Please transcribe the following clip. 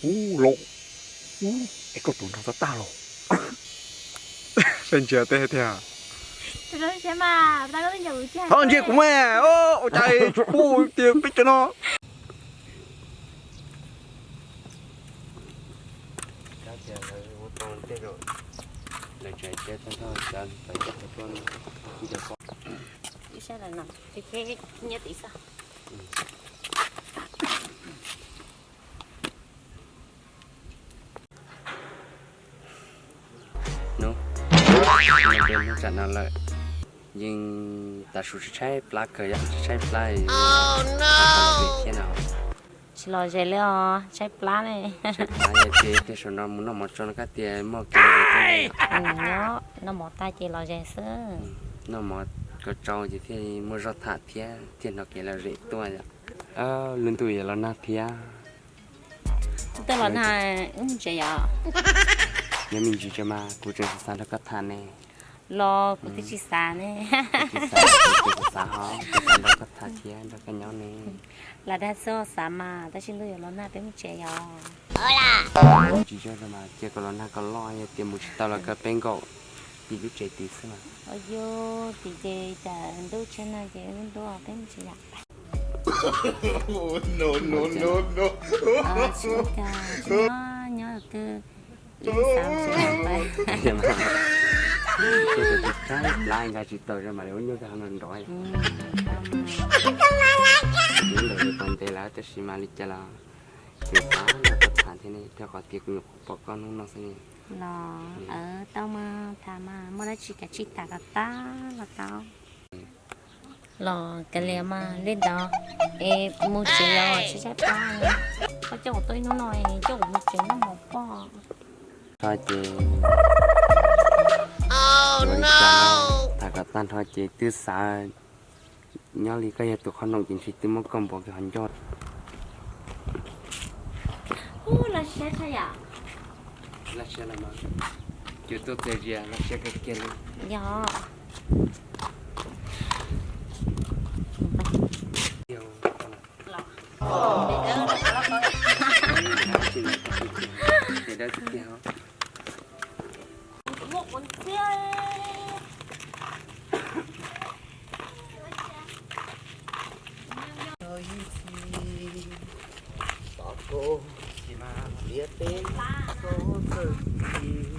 Ub, los, ub, es koj tus nrog txog tag los. Saib ntsia teb tiag. Thov ntsia kuv mas, ua cas tsis pub tias peb cov no. Hnub, hnub tsam no lawm, yeej tav su tshaib tshaib plab kawg yom, tshaib tshaib plab thiab no. Tsis lom zem li os, tshaib plab ne. Tshaib plab yog ces tiag saum no mus noj mov tso no kab tias muaj kev lom zem. Noj mov tag ces lom zem xwb. Noj mov kom tsau ces thiaj muaj zog tham thiab thiaj hnov kev lom zem tuaj yom. Lub ntuj yuav los nag thiab. Lub ntuj los nag wb mus tsev yom. Nyob me ntsis tso mas kuv tseem xav nrog koj tham ne. Los kuv twb tsis xav ne. Tsis xav, kuv xav ho, kuv xav nrog koj tham thiab nrog koj nyob ne. Lam dag xwb xav mas, tab sis ntuj yuav los nag peb mus tsev yom. Tsis tso mas cia kom los nag kom loj, yog tias mus tsis tau los kawg peb nkaum tim lub tsev tid xwb mas. Yog tim ces cas ntuj tshiab nag ces wb ntuj peb mus tsev yom. Nyob twg. Tshaib plab nkag tsis tau zoo mam li ua nyuj rau hauv no nrov. Kuv ntawm yuav tau ntev lawm tab sis mas li cas los kuv xav nrog koj tham thiab ne, rau qhov tias kuv nyuam qhuav pom koj hnub no xwb ne. Los tau mas tham mas muaj dab tsi kav tsij tham kom tag los tau. Los kav liam mas li ntawd es mus tsev los tshaib tshaib plab. Koj coj kuv tuaj ib hnub no es coj kuv mus tsev noj mov poj. Tho ces ua li cas no, tham kom tag nrho ces twb xav nyob li koj yog tus qhov noom ces ntshe twb muab koj npuab kiag qhov ncauj. Ub, laj siab tshaj yam. Laj siab los mas, cua tuaj txias zias laj siab kawg kiag li. Yog. Xav koj tsis mas liab teb koj txawj tis.